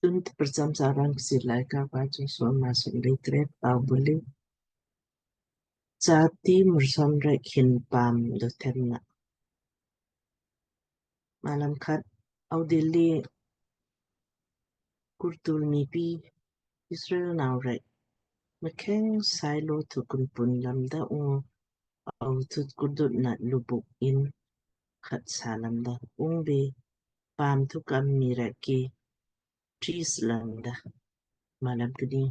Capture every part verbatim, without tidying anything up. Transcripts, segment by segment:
Tun tprcham sarang Kchiir Laaika pa Joshua maa som lei tret. Pau buli: Jati murson rek hin paam do themna. Malam khat. Audilli kurtul mipi Israel nau rek mkheng Sailo thu kunpun lamda ungu au thut kurdutna lubuk in khat sa lamda. Ungbe paam thu kam mii rek ki tris lamda. Malam kni.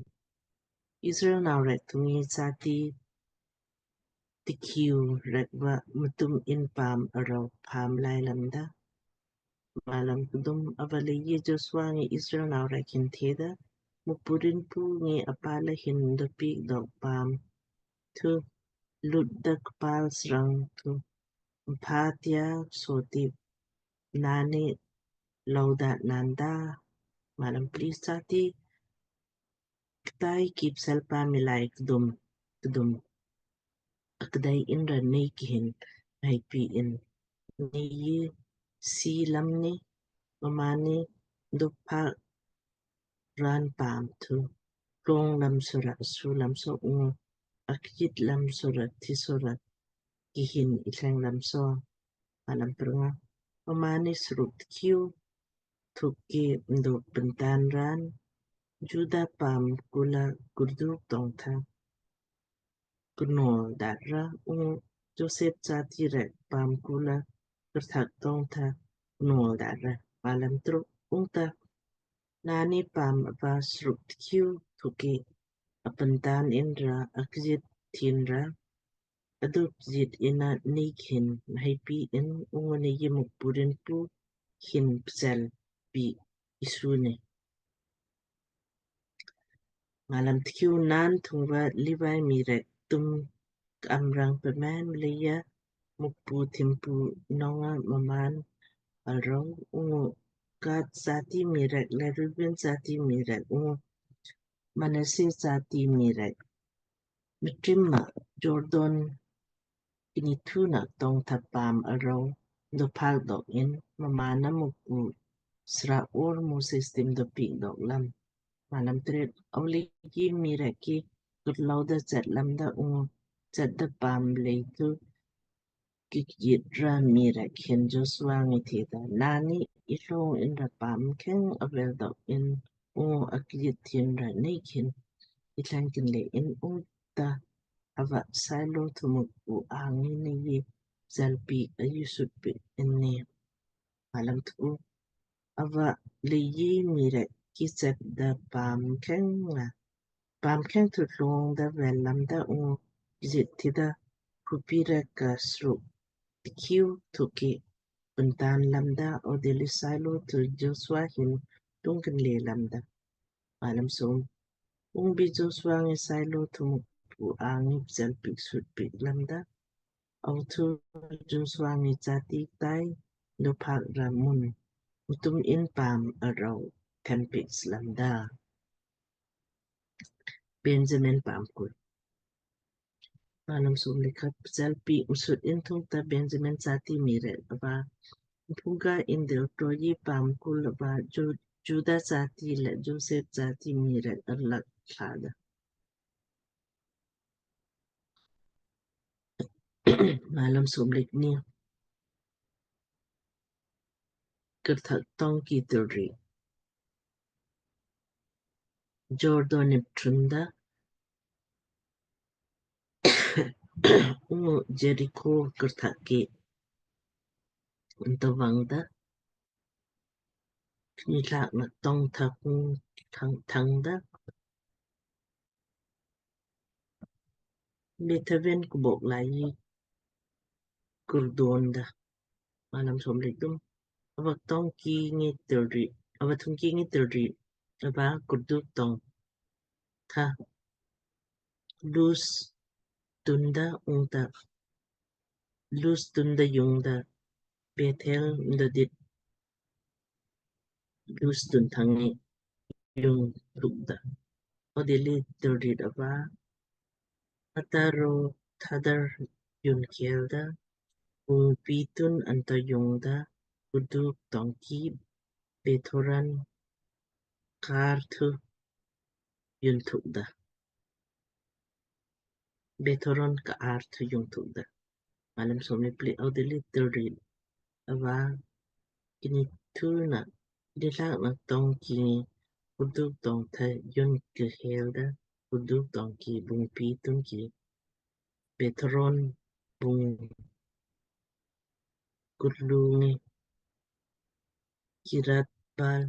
Israel nau rek thung ngi jati tikhiu rek va mtum in paam arau phaam lai lamda. Malam kdum. Ava leiyi Joshua ngi Israel nau rek hin theda, Mukpu rinpu ngi apala hin dopik dok paam thu lut da kpal srang thu mpha tia sotip nani louda nanda. Malam pli. Jati ktai ki pselpa miilai kdum kdum akdai inra nei kihin haipi in. Neiyi si lamni mmaanni dopha raan paam thu long lam sora su lam so ungu akjit lam sora thi sora kihin ithleng lam so. Malam prnga. Mmaanni sruk tkiu thuk ki mdo pntan raan Juda paam kula kurduk tongtha knol dara ungu Joseph jati rek paam kula kurthak tongtha knol dara. Malam truk. Ungta nani paam ava sruk tkiu thuk ki apntan inra akjit thin ra aduk jit ina nei kihin haipi in ungu neiyi Mukpu rinpu hin psel pi isuni. Malam tkiu. Naan thungva Livai mii rek tum k'am rang pmen leiya Mukpu thimpu nonga mmaan arau ungu Gad jati mii rek le Ruben jati mii rek ungu Manasse jati mii rek mtrim ma Jordan kni thuna tongtha paam arau dophak dok in mmaanna Mukpu sra or Moses tim dopik dok lam. Malam tret. Aulei ki mii rek ki kutlouda chat lamda ungu chatda paam lei thu kikjit ra mii rek hin Joshua ngi theda, Nani ilong inra paam kheng avel dok in ungu akjit thin ra nei kihin ithleng kinle in ungta ava Sailo thu Mukpu angi neiyi psel pi ayu sut pi inni. Malam tku. Ava leiyi mii rek ki chatda paam kheng nga paam kheng thu longda vel lamda ungu jit thida khupi rek ka sruk tkiu thuk ki pntan lamda. Audilli Sailo thu Joshua hin tung kinle lamda. Malam som. Ungbi Joshua ngi Sailo thu Mukpu angi psel pik sut pik lamda. Au thu Joshua ngi jati ktai dophak ra mun mtum in paam arau them pik slamda. Benjamin paam kul. Malam som lei khat. Psel pik msut in thungta Benjamin jati mii rek ava mphungka in dil troyi paam kul ava Ju- Juda jati le Joseph jati mii rek arlak thlada. Malam som lei kni. Kurthak tong ki tulri. Jordan ip trunda ungu Jeriko kurthak ki unta vangda kni lak na tong thak thang thangda Bethaven kubok lai kurdon da. Malam som lei kthum. Ava tong ki ngi tulri, ava thung ki ngi tulri ava kurduk tong tha Lus tunda ungta Lus tunda jungda Bethel mdo dit Lus tun thang ngi jung thukda. Audilli tulri ava Ataroth-addar jung khelda ungpi tun anta jungda kurduk tong ki Beth-horon kar thu yun thuk da. Beth-horon kar thu yun thuk da. Malam somni pli audili tilrit ava kni thu na dilak na tong ki kurduk tong tha yun kihel da, kurduk tong ki bungpi tun ki Beth-horon bung kurlungi Kiriat-baal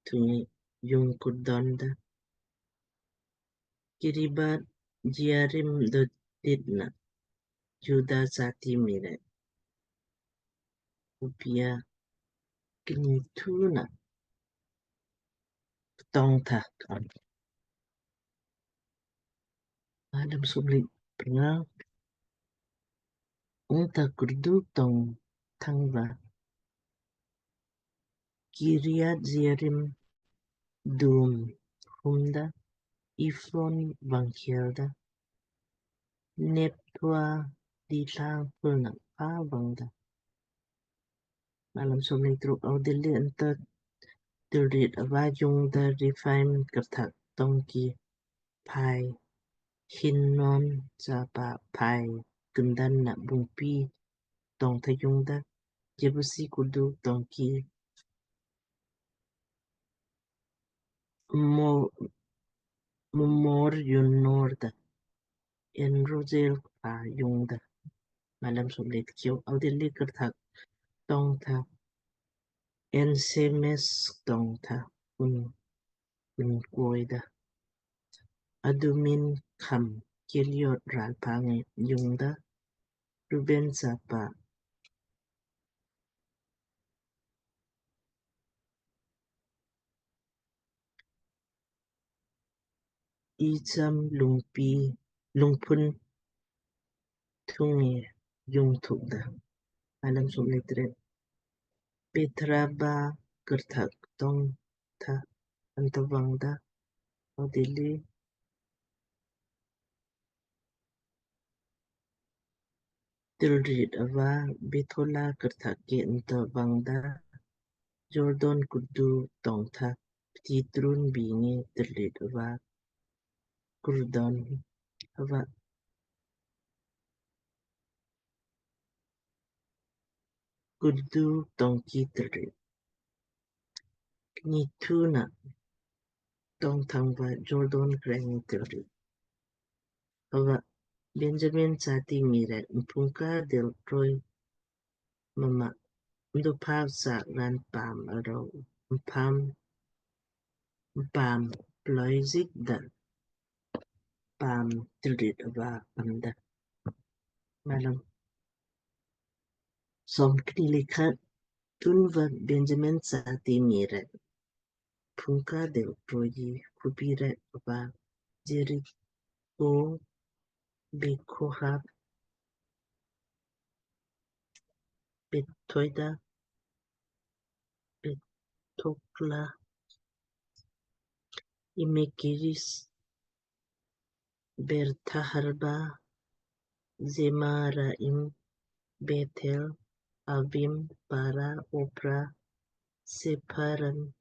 thungi yung kurdon da. Kiriath-jearim do dit na Juda jati mii rek khupi a kni thu na tong tha. Malam somni pranga. Ungta kurduk tong thangva Kiriath-jearim dum humda, Ephron vang khel da, Nephtoah di thlang pul na pa vang da. Malam somni truk audili anta tilrit ava yung da Rephaim karthak tong ki phai Hinnom chapa phai kundan na bungpi tong tha yung da, Jebusi kurduk tong ki mo mumor yun nor da, En-rogel pa yung da. Malam somni tkiu audili karthak tong tha En-shemesh tong tha un un koi da. Adumim kham Gilead ralpha ngi yung da, Ruben chapa Ijim lungpi lungpun thungi yung thuk da. Malam somni tret. Beth-arabah karthak tong tha anta vang da. Audili tilrit ava Beth-holah karthak ki anta vang da. Jordan kurduk tong tha pti trun bingi tilrit ava kurdon ava kurduk tong ki tilrit. Kni thu na tong thangva Jordan kreng tilrit. Ava Benjamin jati mii rek mphungka dil troi mma mdo pau sa ran paam arau mpaam mpaam ploi zik da paam tilrit ava am da. Malam somkni le khat. Tunva Benjamin jati mii rek mphungka dil troi khupi rek ava Jeriko, Beth-khohath, Beth-hodedah, Beth-hoglah, Iim-geres, Beth-arabah, Zemaraim, Bethel, Avim, Para, Ophrah, Sepharvaim,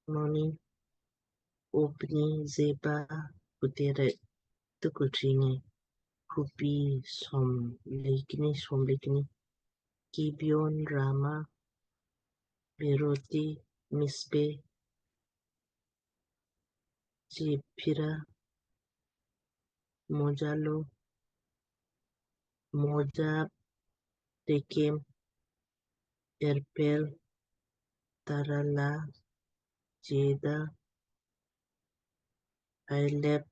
Ammoni, Opni, Geba, khuti rek tuku tringi khupi som le kni, som le kni. Gibeon, Ramah, Beeroth, Mizpeh, Chephirah, Mojah, Mojab, Rekem, Arpad, Tarala, Jeder, Haelef,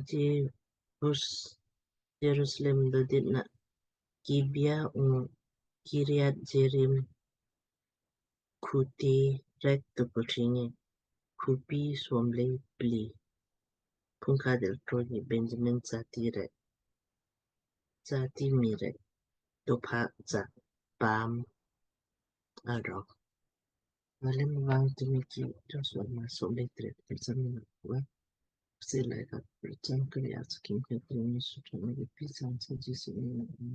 Jebus, Jerusalem dodit na Gibia ungu Kiriath-jearim khuti rek tuku tringi khupi som le pli. Mphungka dil troi Benjamin jati rek, jati mii rek dopha cha paam arau. Malam vang tumi ki Joshua maa som le tret. Prcham na kuwa se lai ka prcham kari asukim ke tumi sutra na ipi sang sa Jisu ni na.